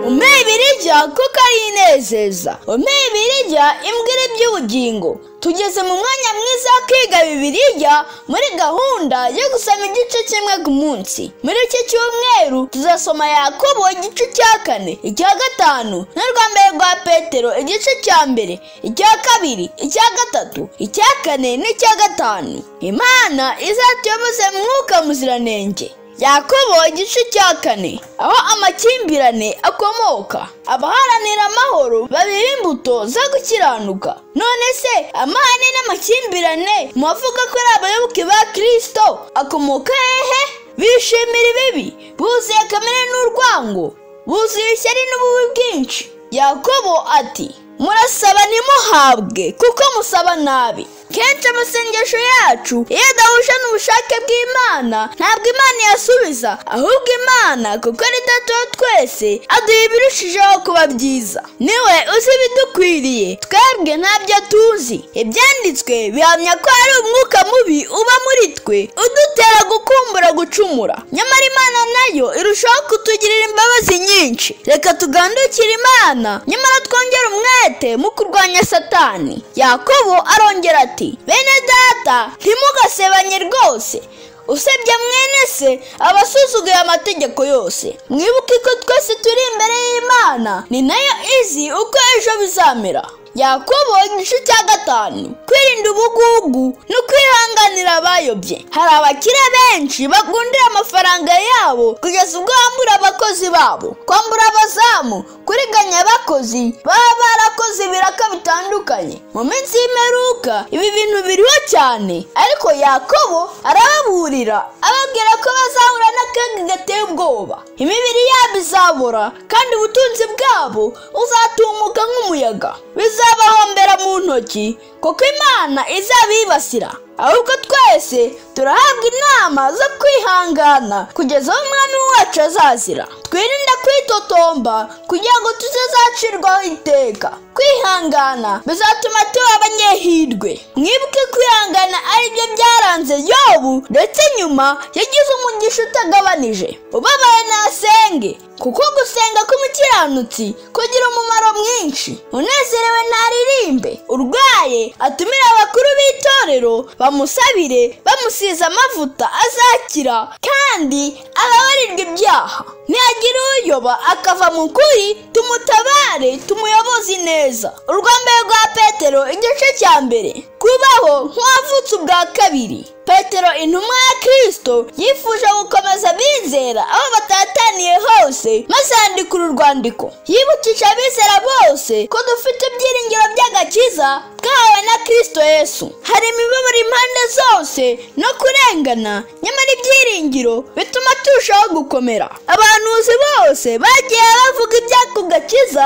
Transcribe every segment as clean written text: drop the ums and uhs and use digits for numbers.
Umpe Bibiliya kuko ari inezeza, umpe Bibiliya imbwira iby'ubugingo. Tugeze mu mwanya mwiza wo kwiga Bibiliya muri gahunda yo gusoma igice kimwe ku munsi. Muri iki cyumweru tuzasoma Yakobo igice cya 4, icya 5, n'urwa mbere rwa Petero igice cya 1, icya 2, icya 3, icya 4 n'icya 5. Imana izatuyoboze mwuka muziranenge. Yakobo igice cya 4, aho amakimbirane akomoka. Abaharanira amahoro babiba imbuto zo gukiranuka. None se amahane n'amakimbirane mu bavuga ko ari abayoboke ba Kristo akomoka hehe? Bishimira ibibi, buzuye kamere n'urwango, buzuye ishyari n'ububi bwinshi. Yakobo ati: murasaba ntimuhabwe kuko musaba nabi. Kenshi amasengesho yacu iyo adahuje n'ubushake bw'Imana ntabwo Imana yasubiza, ahubwo Imana kuko ari Data wa twese aduha ibirushijeho kuba byiza. Niwe uzi ibidukwiriye, twebwe ntabyo tuzi. Ibyanditswe bihamya ko hari umwuka mubi uba muri twe udutera gukumbura gucumura, nyamara Imana nayo irushaho kutugirira imbabazi nyinshi. Reka tugandukire Imana, nyamara twongere umwete mu kurwanya Satani. Yakobo arongera ati: bene data, ntimugasebanye rwose. Usebya mwene se aba asuzuguye amategeko yose. Mwibuke ko twese turi imbere y'Imana, ni nayo izi uko ejo bizamera. Yakobo igice cya 5, kwirinda ubugugu no kwihanganira abayobye. Hari abakire benshi bagundira amafaranga yabo kugeza ubwo bambura abakozi babo, kwambura abazamu, kuriganya abakozi baba barakoze ibiraka bitandukanye. Mu minsi y'imperuka ibi bintu biriho cyane, ariko Yakobo arababurira ababwira ko bazahura n'akaga gateye ubwoba. Imibiri yabo izabora kandi ubutunzi bwabo buzatumuka nk'umuyaga, bizabahombera mu ntoki kuko Imana izabibasira. Ahubwo twese turahabwa inama zo kwihangana kugeza aho Umwami wacu azazira. Twirinde kwitotomba kugira ngo tuzazacirwaho iteka. Kwihangana bizatuma tuba abanyehirwe. Mwibuke kwihangana aribyo byaranze Yobu, ndetse nyuma yagize umugisha utagabanije. Ubabaye nasenge, kuko gusenga k'umukiranutsi kugira umumaro mwinshi. Unezerewe ntaririmbe, urwaye atumire abakuru b'itorero bamusabire, bamusize amavuta azakira kandi ababarirwa ibyaha. Nihagira uyoba akava mu kuri, tumutabare tumuyoboze neza. Urwa mbere rwa Petero igice cya 1, kubaho nk'uwavutse ubwa kabiri. Petero intumwa ya Kristo yifuje gukomeza abizera aho batataniye hose, maze yandika uru rwandiko yibukisha abizera bose ko dufite ibyiringiro by'agakiza twahawe na Kristo Yesu. Hari imibabaro impande zose no kurengana, nyamara ibyiringiro bituma turushaho gukomera. Abahanuzi bose bagiye bavuga iby'ako gakiza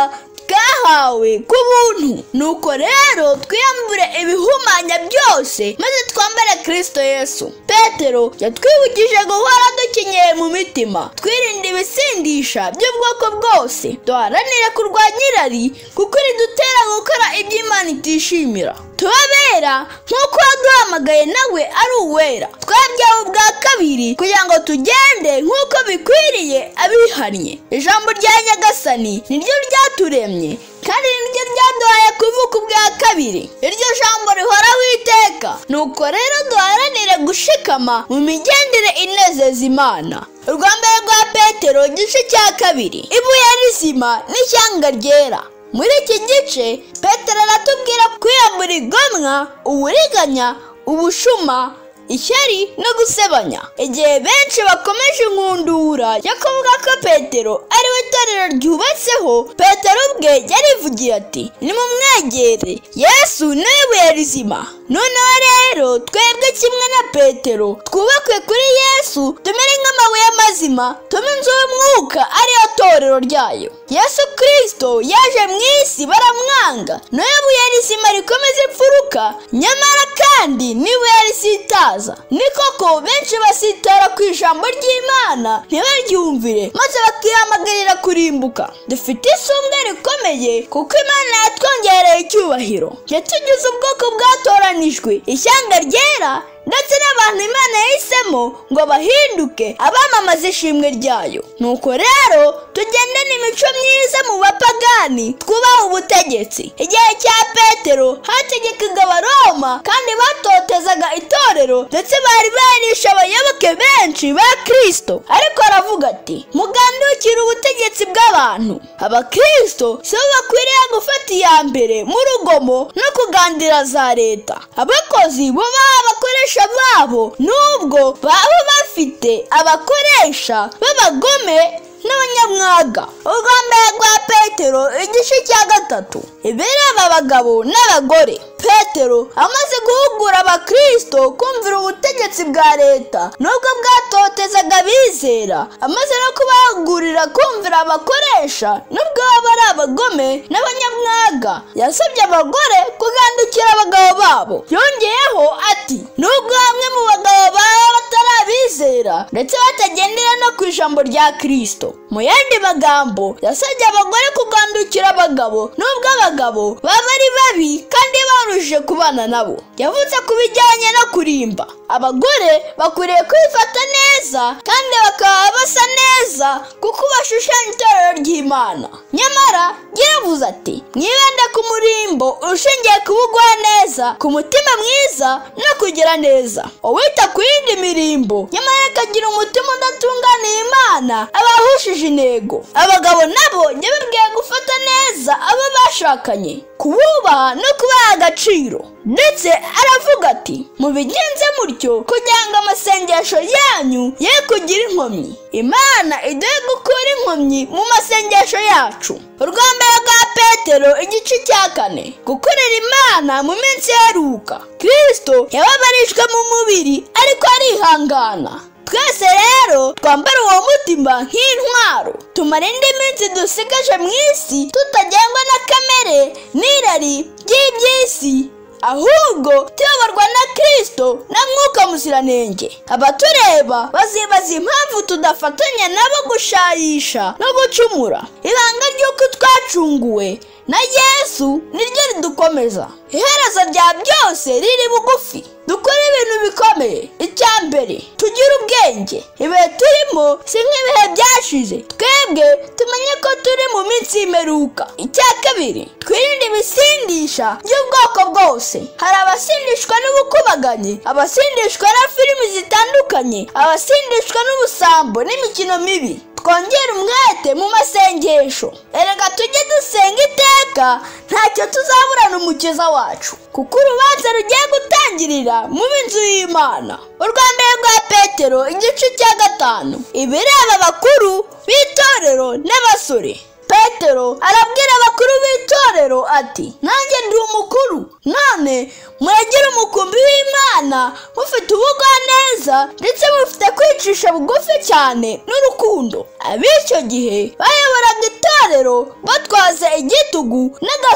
twahawe ku buntu. Nuko rero twiyambure ibihumanya byose maze twambare Kristo Yesu. Petero yatwibukije guhora dukenyeye mu mitima, twirinda ibisindisha by'ubwoko bwose, duharanire kurwanya irari kuko ridutera gukora ibyo Imana itishimira. Tubabera nk'uko waduhamagaye nawe ari uwera. Twabyawe ubwa kabiri kugira ngo tugende nk'uko bikwiriye abihannye. Ijambo rya Nyagasani niryo ryaturemye kandi niryo ryaduhaye kuvuka ubwa kabiri. Iryo jambo rihoraho iteka. Nuko rero duharanire gushikama mu migendere inezeza Imana. Urwa mbere rwa Petero igice cya 2, ibuye rizima n'ishyanga ryera. Muri iki gice Petero aratubwira kwiyambura igomwa, uburiganya, ubushuma, ishyari no gusebanya. Igihe benshi bakomeje inkundura yo kuvuga ko Petero ari we itorero ryubatseho, Petero ubwe yarivugiye ati: nimumwegere, Yesu ni ibuye rizima. Noneho rero twebwe kimwe na Petero twubakwe kuri Yesu, tumere nk'amabuye mazima, tume inzu y'umwuka ariyo torero ryayo. Yesu Kristo yaje mu isi baramwanga, niwe buye rizima rikomeza imfuruka, nyamara kandi niwe risitaza. Ni koko benshi basitara ku ijambo ry'Imana ntibaryumvire, maze bakihamagarira kurimbuka. Dufite isumbwe rikomeye kuko Imana yatwongereye icyubahiro, yatugize ubwoko bwatoranijwe, ishyanga ryera, ndetse n'abantu Imana yahisemo ngo bahinduke abamamaza ishimwe ryayo. Nuko rero tugende Twerekane imico myiza mu bapagani, twubahe ubutegetsi. Igihe cya Petero hategekaga Abaroma kandi batotezaga itorero, ndetse bari barishe abayoboke benshi ba Kristo. Ariko aravuga ati mugandukire ubutegetsi bw'abantu. Abakristo si bo bakwiriye gufata iya mbere mu rugomo no kugandira za leta. Abakozi bubaha abakoresha babo, nubwo baba bafite abakoresha b'abagome n'abanyamwaga. Urwa mbere rwa Petero igice cya 3, ibireba abagabo n'abagore. Petero amaze guhugura abakristo kumvira ubutegetsi bwa leta nubwo bwatotezaga abizera, amaze no kubahugurira kumvira abakoresha nubwo baba ari abagome n'abanyamwaga, yasabye abagore kugandukira abagabo babo. Yongeyeho ati nubwo bamwe mu bagabo baba batari abizera ndetse batagendera no ku ijambo rya Kristo. Mu yandi magambo, yasabye abagore kugandukira abagabo nubwo abagabo baba ari babi kandi baruje kubana nabo. Yavuze ku bijyanye no kurimba, abagore bakwiriye kwifata neza kandi bakaba basa neza kuko bashushanya itorero ry'Imana. Nyamara yaravuze ati mwibande ku murimbo ushingiye ku bugwaneza, ku mutima mwiza no kugira neza. Uwita ku yindi mirimbo nyamara akagira umutima udatunganiye Imana aba ahushije intego. Abagabo nabo yababwiye gufata neza abo bashakanye, kububaha no kubaha agaciro. Ndetse aravuga ati mubigenze mutyo kugira ngo amasengesho yanyu ye kugira inkomyi. Imana iduhe gukura inkomyi mu masengesho yacu. Urwa mbere rwa Petero igice cya 4, gukorera Imana mu minsi iheruka. Kristo yababarijwe mu mubiri ariko arihangana. Twese rero twambara uwo mutima nk'intwaro, tumara indi minsi dusigaje mu isi tutagengwa na kamere n'irari ry'iby'isi, ahubwo tuyoborwa na Kristo na Mwuka Muziranenge. Abatureba bazibaza impamvu tudafatanya nabo gushayisha no gucumura. Ibanga ry'uko twacunguwe na Yesu niryo ridukomeza. Iherezo rya byose riri bugufi. Dukore ibintu bikomeye. Icya mbere, tugire ubwenge. Ibihe turimo si nk'ibihe byashize, twebwe tumenye ko turi mu minsi y'imperuka. Icya kabiri, twirinde ibisindisha by'ubwoko bwose. Hari abasindishwa n'ubukubaganyi, abasindishwa na filimi zitandukanye, abasindishwa n'ubusambo n'imikino mibi. Twongere umwete mu masengesho. Erega tujye dusenga iteka, ntacyo tuzaburana umukiza wacu, kuko urubanza rugiye gutangirira mu nzu y'Imana. Urwa mbere rwa Petero igice cya 5, ibireba abakuru b'itorero n'abasore. Petero arabwira abakuru b'itorero ati nanjye ndi umukuru, none muragira umukumbi w'Imana mufite ubugwaneza ndetse mufite kwicisha bugufi cyane n'urukundo. Ab'icyo gihe bayoboraga itorero batwaza igitugu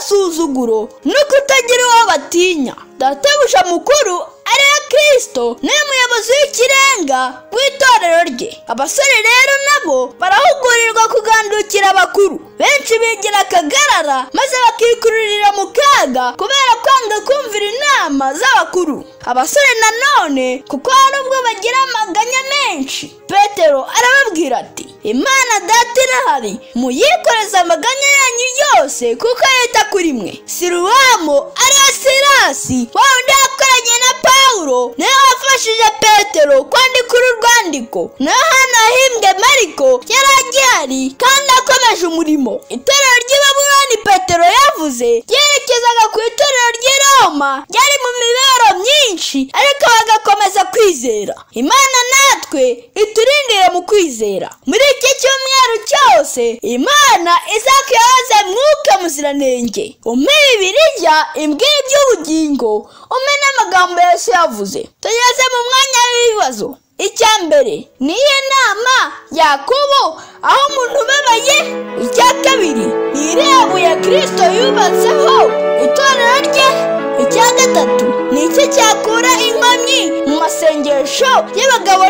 n'agasuzuguro no kutagira uwo batinya. Databuja mukuru ariwe Kristo niwe muyobozi w'ikirenga w'itorero rye. Abasore rero nabo barahugurirwa kugandukira abakuru. Benshi bigira akagarara maze bakikururira mu kaga kubera kwanga kumvira inama z'abakuru. Abasore nanone kuko hari ubwo bagira amaganya menshi, Petero arababwira ati Imana Data irahari, muyikoreze amaganya yanyu yose kuko yita kuri mwe. Siluwamo ariwe Silasi wa wundi wakoranye na Pawulo niwe wafashije Petero kwandika uru rwandiko. Na Yohana wahimbwe Mariko yari agihari kandi akomeje umurimo. Itorero ry'i Babuloni Petero yavuze ryerekezaga ku itorero ry'i Roma ryari mu mibabaro myinshi, ariko bagakomeza kwizera. Imana natwe iturindire mu kwizera. Muri iki cyumweru cyose Imana izakuyoboze Mwuka Muziranenge. Umpe Bibiliya imbwira iby'ubugingo, umpe n'amagambo Yesu yavuze. Tugeze mu mwanya w'ibibazo. Icya mbere, niyo nama Yakobo aho umuntu ubabaye. Icya kabiri, ni irembo ya Kristo yubatseho itorero rye. Icya gatatu, ni iki cyakura inkomyi mu masengesho y'abagabo